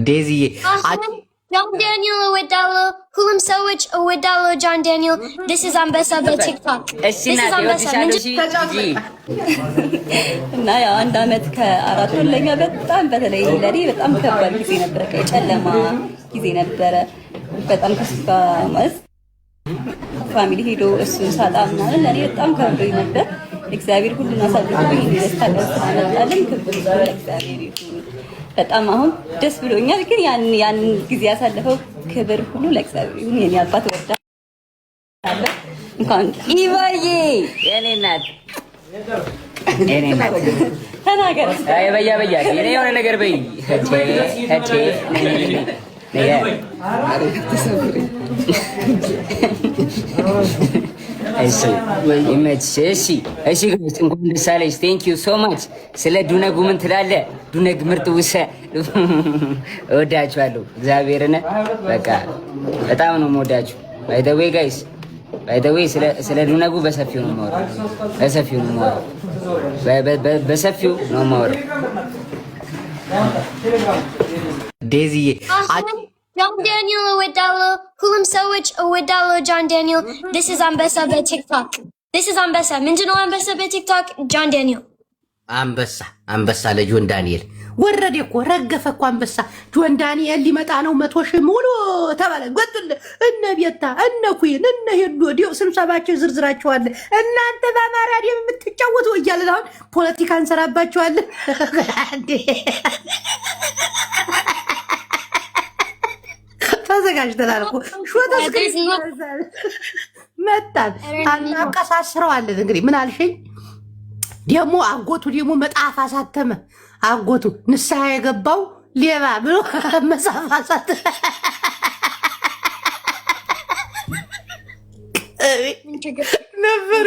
ዴዚዬ። አሁን ጆን ዳንኤል እወዳለሁ። ሁሉም ሰዎች እወዳለሁ ጆን ዳንኤል። This is አንበሳ በቲክቶክ። እሺ This is እናቴ አንበሳ። እወድሻለሁ። ምንድን እሺ ጂጂ። እና ያው 1 አመት ከ4 ወር ለኛ በጣም፣ በተለይ ለኔ በጣም ከባድ ጊዜ ነበረ። የጨለማ ጊዜ ነበረ። በጣም ከሱ ጋር ማለት family ሄዶ እሱን ሳጣ ምናምን ለኔ በጣም ከብዶኝ ነበር። እግዚአብሔር ሁሉን አሳልፎ ይህን የደስታ ቀን ስላመጣልን ክብር ለእግዚአብሔር ይሁን። በጣም አሁን ደስ ብሎኛል። ግን ያን ጊዜ ያሳለፈው ክብር ሁሉ ለእግዚአብሔር ይሁን። የኔ አባት እወዳለሁ። እንኳን ኢቫዬ የኔ እናት፣ የኔ እናት። ተናገር። አይ በያ በያ እኔ የሆነ ነገር በይ። እቴ እቴ ነይ። እሺ ይመችሽ። እሺ እሺ፣ guys እንኳን ደስ አለሽ። Thank you so much። ስለ ዱነጉ ምን ትላለህ? ዱነግ ምርጥ ውሰ እወዳችኋለሁ። እግዚአብሔርን በቃ በጣም ነው የምወዳችሁ። By the way guys፣ by the way ስለ ዱነጉ በሰፊው ነው የማወራው። በሰፊው ነው የማወራው። በሰፊው ነው የማወራው። ዴዚዬ። አሁን ጆን ዳንኤል እወዳለሁ። ሁሉም ሰዎች እወዳለሁ ጆን ዳንኤል። This is አንበሳ በቲክቶክ። This is አንበሳ። ምንድነው አንበሳ በቲክቶክ? ጆን ዳንኤል። አንበሳ፣ አንበሳ ለጆን ዳንኤል። ወረደ እኮ፣ ረገፈ እኮ አንበሳ። ጆን ዳንኤል ሊመጣ ነው፣ 100,000 ሙሉ ተባለ። ጎጥል እነ ቤታ፣ እነ ኩን፣ እነ ሄዶ ዲው ስብሰባቸው ዝርዝራቸዋለ። እናንተ በአማራ ደም የምትጫወቱ እያለን አሁን ፖለቲካ እንሰራባቸዋለን። ተዘጋጅተናል እኮ፣ ሾተ መጣን፣ አቀሳስረዋለን። እንግዲህ ምን አልሽኝ? ደግሞ አጎቱ ደግሞ መጽሐፍ አሳተመ። አጎቱ ንስሐ የገባው ሌባ ብሎ መጽሐፍ አሳተመ ነበር።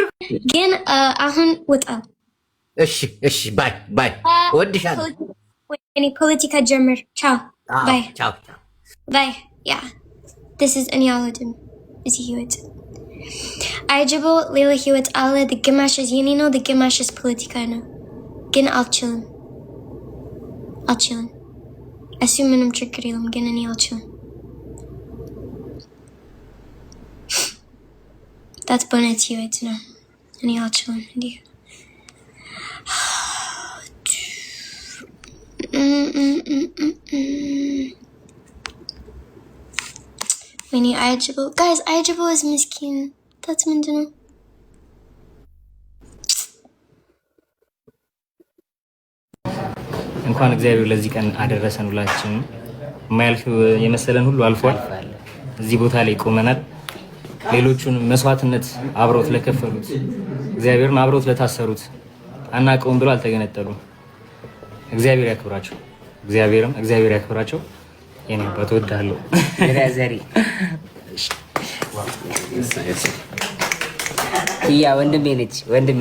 ግን አሁን ውጣ። እሺ እሺ፣ bye bye፣ እወድሻለሁ። እኔ ፖለቲካ ጀምር። ቻው bye። ቻው ቻው። Bye። Yeah, this is እኔ አልወድም እዚህ ህይወት አይጅቦ። ሌላ ህይወት አለ። ግማሽ የኔ ነው፣ ግማሽ ፖለቲካ ነው። ግን አልችልም፣ አልችልም። እሱ ምንም ችግር የለም፣ ግን እኔ አልችልም። That's በእውነት ህይወት ነው። እኔ አልችልም እንዲህ። ወይኔ አይጅቦ፣ guys፣ አይጅቦ is ምስኪን። That's ምንድን ነው? እንኳን እግዚአብሔር ለዚህ ቀን አደረሰን። ሁላችን የማያልፍ የመሰለን ሁሉ አልፏል። እዚህ ቦታ ላይ ቆመናል። ሌሎቹን መስዋዕትነት አብረውት ለከፈሉት፣ እግዚአብሔርን አብረውት ለታሰሩት፣ አናውቀውም ብሎ አልተገነጠሉም። እግዚአብሔር ያክብራቸው። እግዚአብሔርም እግዚአብሔር ያክብራቸው። የኔ አባት እወድሃለሁ። Brother ኪያ ወንድሜ ነች፣ ወንድሜ።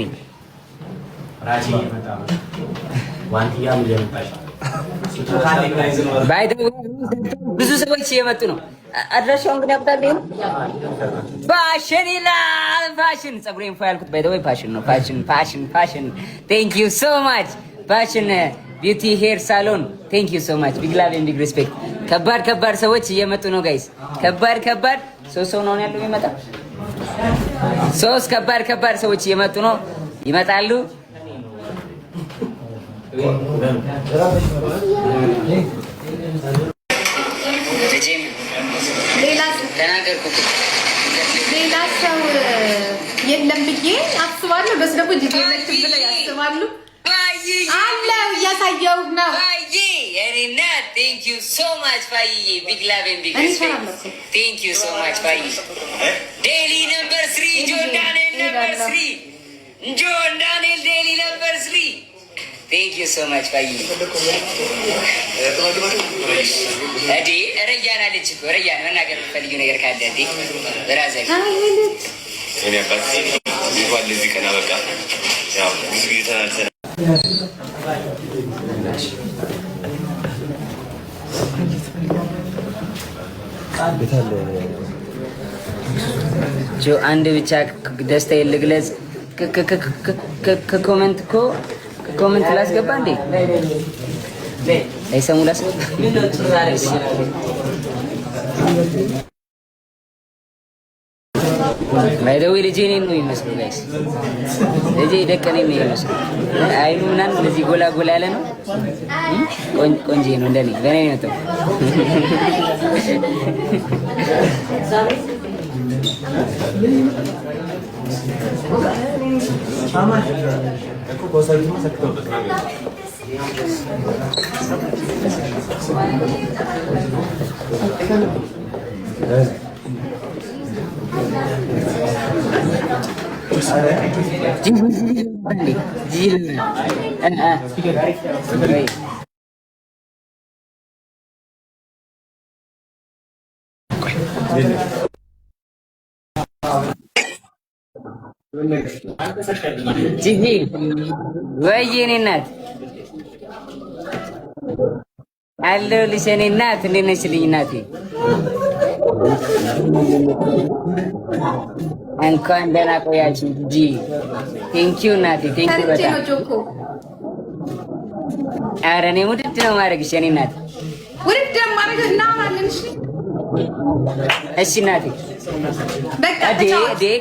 By the way ብዙ ሰዎች እየመጡ ነው። አድራሻውን ግን ያውቁታል። ፋሽን ይላል። ፋሽን ፀጉሬን ፎ ያልኩት by the way ፋሽን ነው። ፋሽን፣ ፋሽን፣ ፋሽን። Thank you so much ፋሽን beauty hair salon፣ thank you so much፣ big love and big respect። ከባድ ከባድ ሰዎች እየመጡ ነው guys። ከባድ ከባድ ሶስት ሰው ነው ያለው የሚመጣ። ሶስት ከባድ ከባድ ሰዎች እየመጡ ነው፣ ይመጣሉ። ተናገርኩ። ሌላ ሰው የለም ብዬ አስባለሁ። በስ ደግሞ ጂጂ የለችም ብለው ያስባሉ። አለው፣ እያሳየው ነው። Thank you so much ፋይዬ፣ big love and big respect፣ thank you so much ፋይ። Daily number 3 ጆን ዳንኤል፣ number 3 ጆን ዳንኤል፣ daily number 3፣ thank you so much ፋይ። እዴ ረያን አለች እኮ። ረያን መናገር የምትፈልጊው ነገር ካለ እንዴ brother። እኔ አባት እንኳን ለዚህ ቀን አበቃ። ያው ብዙ ጊዜ ተናልተናል። አንድ ብቻ ደስታዬን ልግለጽ። ከ comment እኮ comment ላስገባ እንዴ? ሳይሰሙ ላስገባ። By the way ልጄ እኔን ነው የሚመስለው guys። ልጄ ደቀ እኔን ነው የሚመስለው። አይኑ ምናምን እንደዚህ ጎላ ጎላ ያለ ነው። ቆንጆ ነው። እንደኔ በእኔ ነው የመጣው። ጂጂ ወይ የኔ እናት አለሁልሽ። የኔ እናት እንዴት ነሽልኝ እናቴ? እንኳን ደህና ቆያችሁ ጂጂ። Thank you እናቴ፣ thank you በጣም። ኧረ እኔ ውድድ ነው ማድረግሽ የኔ እናት። ውድድ ማድረግ እናወራለን። እሺ እሺ እናቴ። በቃ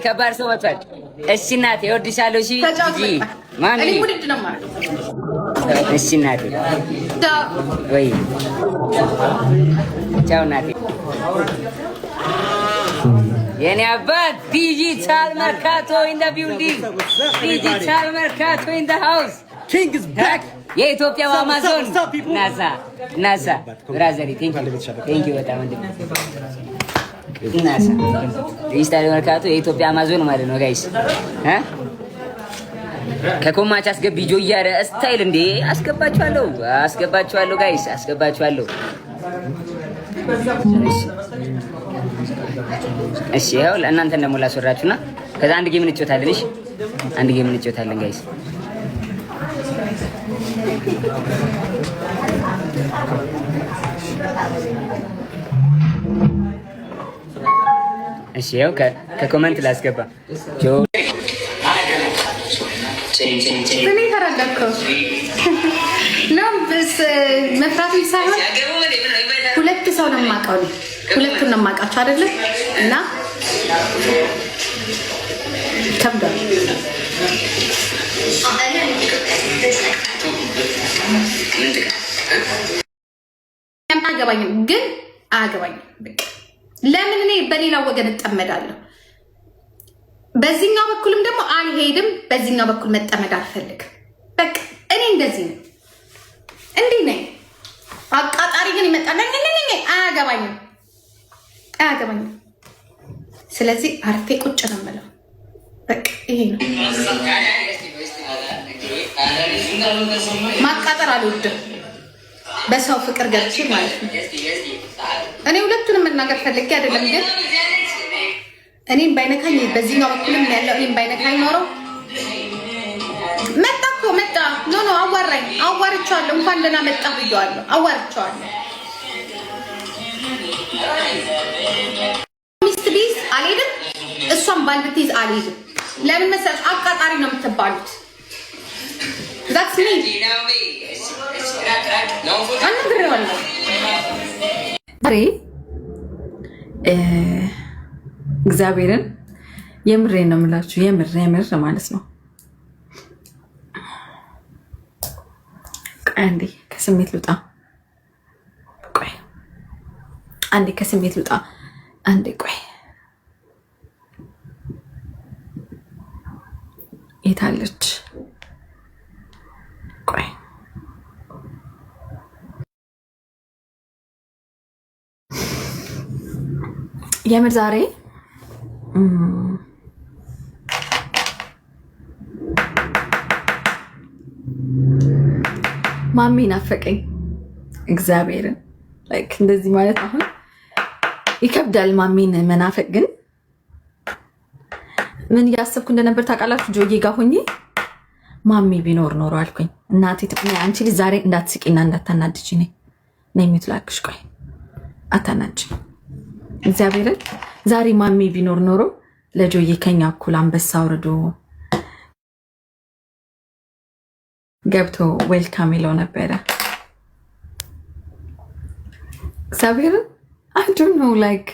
ከባድ ሰው መጥቷል። እሺ እናቴ እወድሻለሁ። እሺ ጂጂ ማሚ፣ እኔ ውድድ ነው ማድረግ። እሺ እናቴ ወይ ቻው እናቴ። የኔ አባት ዲጂታል መርካቶ in the building፣ ዲጂታል መርካቶ in the house፣ የኢትዮጵያ አማዞን። ናሳ ናሳ brother ዬ፣ thank you, thank you በጣም ወንድሜ። ናሳ ዲጂታል መርካቶ የኢትዮጵያ አማዞን ማለት ነው guys እ ከኮማች አስገቢ ጆ እያለ style እንዴ! አስገባችኋለሁ፣ አስገባችኋለሁ guys፣ አስገባችኋለሁ። እሺ ይኸው እናንተን ደግሞ ላስወራችሁና ከዛ አንድ game እንጫወታለን። እሺ አንድ game እንጫወታለን guys። እሺ ይኸው ከ comment ላስገባ። እኔ እፈራለሁ ነው መፍራቱ ሳይሆን ሁለት ሰው ነው የማውቀው፣ ሁለቱን ነው የማውቃቸው አይደለም እና ከብዷል። አያገባኝም ግን አያገባኝም። በቃ ለምን እኔ በሌላው ወገን እጠመዳለሁ? በዚህኛው በኩልም ደግሞ አልሄድም። በዚህኛው በኩል መጠመድ አልፈልግም። በቃ እኔ እንደዚህ ነው፣ እንዲህ ነኝ። አቃጣሪ ግን ይመጣል። አያገባኝም፣ አያገባኝም። ስለዚህ አርፌ ቁጭ ነው የምለው። በቃ ይሄ ነው። ማቃጠር አልወድም፣ በሰው ፍቅር ገብቼ ማለት ነው። እኔ ሁለቱንም መናገር ፈልጌ አይደለም፣ ግን እኔም ባይነካኝ በዚህኛው በኩልም ያለው እኔም ባይነካኝ ኖሮ መጣ እኮ መጣ። No, no፣ አዋራኝ፣ አዋርቼዋለሁ። እንኳን ደህና መጣ ብዬዋለሁ፣ አዋርቼዋለሁ። ሚስት ቢይዝ አልሄድም፣ እሷም ባል ብትይዝ አልሄድም። ለምን መሰላችሁ? አቃጣሪ ነው የምትባሉት። That's me። አናግሬዋለሁ። ዛሬ እግዚአብሔርን የምሬ ነው የምላችሁ፣ የምር የምር ማለት ነው። ቆይ አንዴ ከስሜት ልውጣ። ቆይ አንዴ ከስሜት ልውጣ። አንዴ ቆይ፣ የታለች? ቆይ የምር ዛሬ ማሜ ናፈቀኝ። እግዚአብሔርን like እንደዚህ ማለት አሁን ይከብዳል ማሜን መናፈቅ። ግን ምን እያሰብኩ እንደነበር ታውቃላችሁ? ጆዬ ጋር ሆኜ ማሜ ቢኖር ኖሮ አልኩኝ። እናቴ አንቺ ልጅ ዛሬ እንዳትስቂና እንዳታናድጂ ነኝ ነኝ የምትላክሽ። ቆይ አታናድጂ። እግዚአብሔርን ዛሬ ማሜ ቢኖር ኖሮ ለጆዬ ከኛ እኩል አንበሳ አውርዶ ገብቶ welcome ይለው ነበረ። እግዚአብሔርን I don't know, like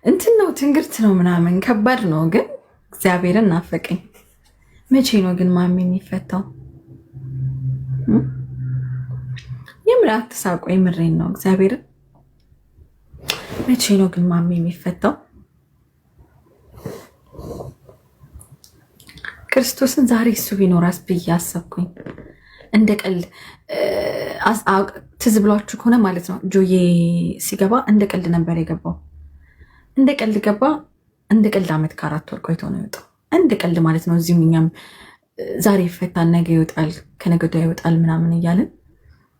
እንትን ነው፣ ትንግርት ነው ምናምን ከባድ ነው፣ ግን እግዚአብሔርን ናፈቀኝ። መቼ ነው ግን ማሚ የሚፈታው? የምር አትሳቁ፣ የምሬን ነው። እግዚአብሔርን መቼ ነው ግን ማሚ የሚፈታው? ክርስቶስን ዛሬ እሱ ቢኖራስ ብዬ አሰብኩኝ። እንደ ቀልድ ትዝ ብሏችሁ ከሆነ ማለት ነው፣ ጆዬ ሲገባ እንደ ቀልድ ነበር የገባው። እንደ ቀልድ ገባ። እንደ ቀልድ ዓመት ከ4 ወር ቆይቶ ነው የወጣው። እንደ ቀልድ ማለት ነው። እዚህም እኛም ዛሬ ይፈታል፣ ነገ ይወጣል፣ ከነገ ወዲያ ይወጣል ምናምን እያልን፣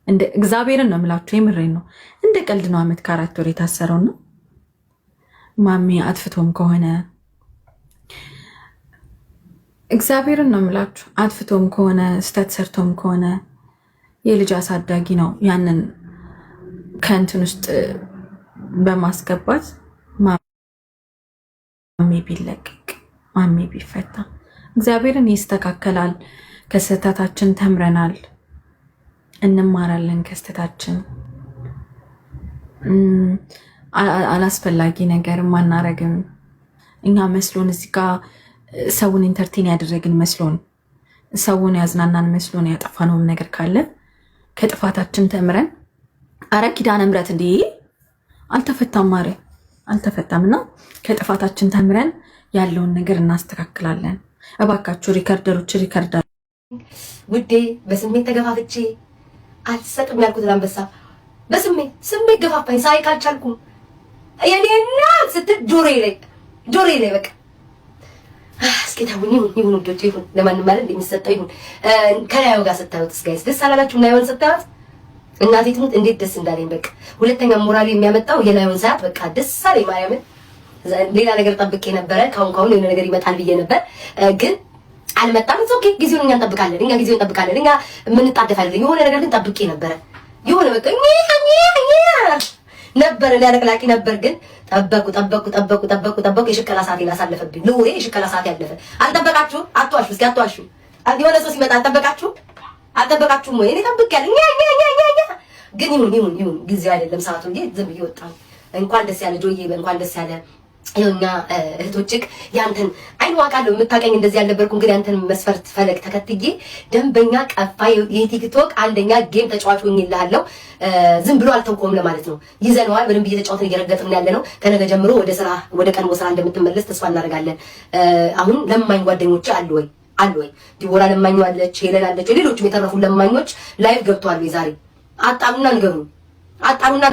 እንደ እግዚአብሔርን ነው የምላችሁ፣ የምሬን ነው። እንደ ቀልድ ነው ዓመት ከ4 ወር የታሰረው ነው። ማሜ አጥፍቶም ከሆነ፣ እግዚአብሔርን ነው የምላችሁ፣ አጥፍቶም ከሆነ፣ ስህተት ሰርቶም ከሆነ የልጅ አሳዳጊ ነው። ያንን ከእንትን ውስጥ በማስገባት ማሜ ቢለቀቅ፣ ማሜ ቢፈታ፣ እግዚአብሔርን ይስተካከላል። ከስህተታችን ተምረናል፣ እንማራለን ከስህተታችን። አላስፈላጊ ነገር አናረግም። እኛ መስሎን እዚህ ጋ ሰውን entertain ያደረግን መስሎን፣ ሰውን ያዝናናን መስሎን ያጠፋነውም ነገር ካለ ከጥፋታችን ተምረን፣ አረ ኪዳነ ምሕረት እንዲህ አልተፈታም፣ ማረ አልተፈታም እና ከጥፋታችን ተምረን ያለውን ነገር እናስተካክላለን። እባካችሁ recorder ኦች record ውዴ፣ በስሜት ተገፋፍቼ አልሰጥም ያልኩትን አንበሳ በስሜት ስሜት ገፋፋኝ። ሳይ ካልቻልኩም የኔ እናት ስትል ጆሮዬ ላይ በቃ እስኪ ተውኝ። ይሁን ይሁን ውዶቼ ይሁን፣ ለማንም ማለት እንደሚሰጠው ይሁን። ከላዩ ጋር ስታዩት guys ደስ አላላችሁ? ናየውን ስታዩት እናቴ ትሙት እንዴት ደስ እንዳለኝ፣ በቃ ሁለተኛ ሞራል የሚያመጣው የላዩን ሰዓት በቃ ደስ አለኝ። ማርያምን ሌላ ነገር ጠብቄ ነበረ። ካሁን ካሁን የሆነ ነገር ይመጣል ብዬ ነበር፣ ግን አልመጣም። Okay፣ ጊዜውን እኛ እንጠብቃለን። እኛ ጊዜውን እንጠብቃለን። እኛ የምንጣደፍ አይደለም። የሆነ ነገር ግን ጠብቄ ነበረ። የሆነ በቃ ነበር ሊያለቅላቂ ነበር፣ ግን ጠበቁ ጠበቁ ጠበቁ ጠበቁ ጠበቁ። የሽቀላ ሰዓቴን አሳለፈብኝ። ልውሬ የሽቀላ ሰዓት ያለፈ። አልጠበቃችሁም? አትዋሹ፣ እስኪ አትዋሹ። የሆነ ሰው ሲመጣ አልጠበቃችሁም? አልጠበቃችሁም ወይ? እኔ ጠብቄያለሁ። ኛ ኛ ኛ ኛ ኛ ግን ይሁን ይሁን ይሁን፣ ጊዜው አይደለም ሰዓቱ እንጂ ዝም ብዬ ወጣሁ። እንኳን ደስ ያለ ጆዬ፣ እንኳን ደስ ያለ። ይኸው እኛ እህቶችክ ያንተን አይን ዋቃለሁ፣ የምታውቀኝ እንደዚህ ያልነበርኩም፣ ግን ያንተን መስፈርት ፈለግ ተከትዬ ደንበኛ ቀፋ የቲክቶክ አንደኛ game ተጫዋች ሆኜልሃለሁ። ዝም ብሎ አልተውከውም ለማለት ነው። ይዘነዋል። በደንብ እየተጫወትን እየረገጥን ያለ ነው። ከነገ ጀምሮ ወደ ስራ፣ ወደ ቀድሞ ስራ እንደምትመለስ ተስፋ እናደርጋለን። አሁን ለማኝ ጓደኞች አሉ ወይ? አሉ ወይ? ዲቦራ ለማኝ አለች፣ ሄለን አለች፣ ሌሎችም የተረፉ ለማኞች live ገብተዋል ወይ ዛሬ? አጣሩና ንገሩን። አጣሩና